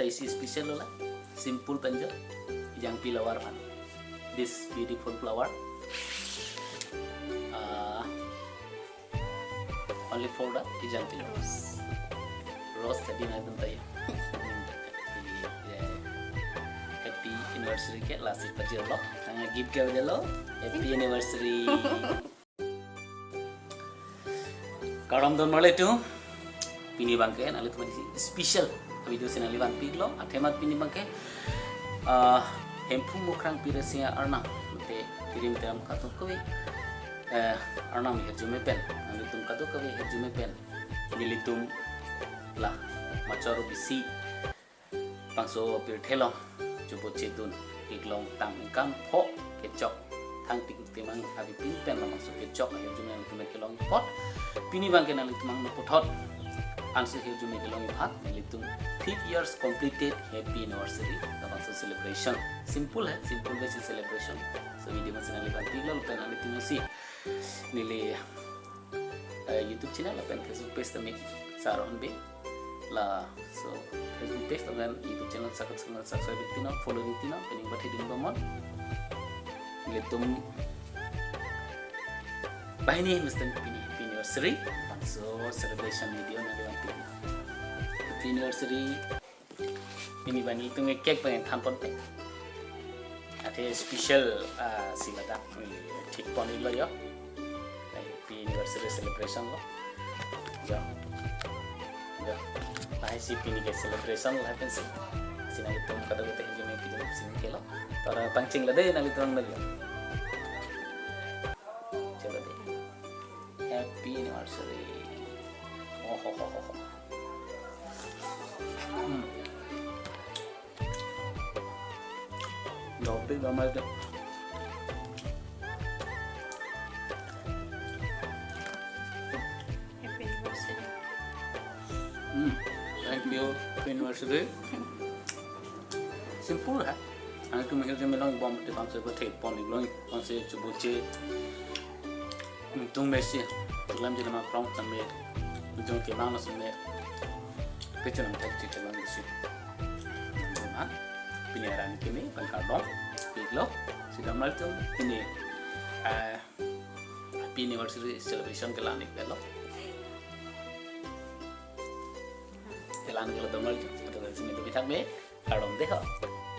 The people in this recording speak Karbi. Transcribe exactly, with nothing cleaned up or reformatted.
isi special lo la, simple pen jo, ejang pi flower aphan. This beautiful flower. Uh, only for the ejang pi lo. Rose. Rose tadi na dun tayo. Happy anniversary ke lasi pajir lo. Tangka gift ke jalo. Happy anniversary. Kardom don marle tu. Pini abangke nanglitum aphan isi special video si nangli vanpiklo. Athemat pini abangke, ah, Hemphu Mukrang Pirasing Arnam te Tirim Teram kadokave, eh, Arnam ahirjume pen, nanglitum kadokave ahirjume pen, nelitum la machor bisi bangso pirthe along chubo chedun ik long tang ingkam pho kechok thang tik timang abi pin pen labangso kechok ahirjume nanglitum kelong apot, pini abangke nanglitum angno puthot ansi ahirjume kelong aphan nelitum fifty years completed happy anniversary labangso celebration. Simple hai, simple basic celebration. So video masi nangli vanpiklo lapen nanglitum si neli, eh, YouTube channel lapen Facebook page tame sar on be. La, so Facebook page lapen YouTube channel subscribe, subscribe ikti non, follow ikti non, pening bat hiding bomon. Nelitum banghini mesen pini happy anniversary. So celebration video nangli vanpik. Happy anniversary. Pini abang nelitum ke cake abang than ponpe. Athe special, ah, si ladak, eh, thik pon iklo jo. Happy anniversary celebration lo. Jo. Jo. Lahai si pini ke celebration lo happen si. Si nanglitum kadokave ahirjume pidun si kelo. Tora pangcheng la dei nanglitum lo jo. Chalo dei. Happy anniversary. Oh, ho, ho, ho, ho. Hmm. Dopik damai tu. Happy anniversary. Hmm. Thank you. Happy anniversary. Simple hai. Nangtum ahirjume long bom te bangso ko thek pon ik long bangso chubo che. Tung mesi, tulam jena ma prong tame, tung kemang lo sene, kecil nang thek cik lang si. Ha, pini arni kimi, abang kardom, piklo, si damnal tum, pini, eh, happy anniversary celebration kelang ik lo. Kelang ik lo damnal tum, atau dari sini tu kita me, kardom dei ho.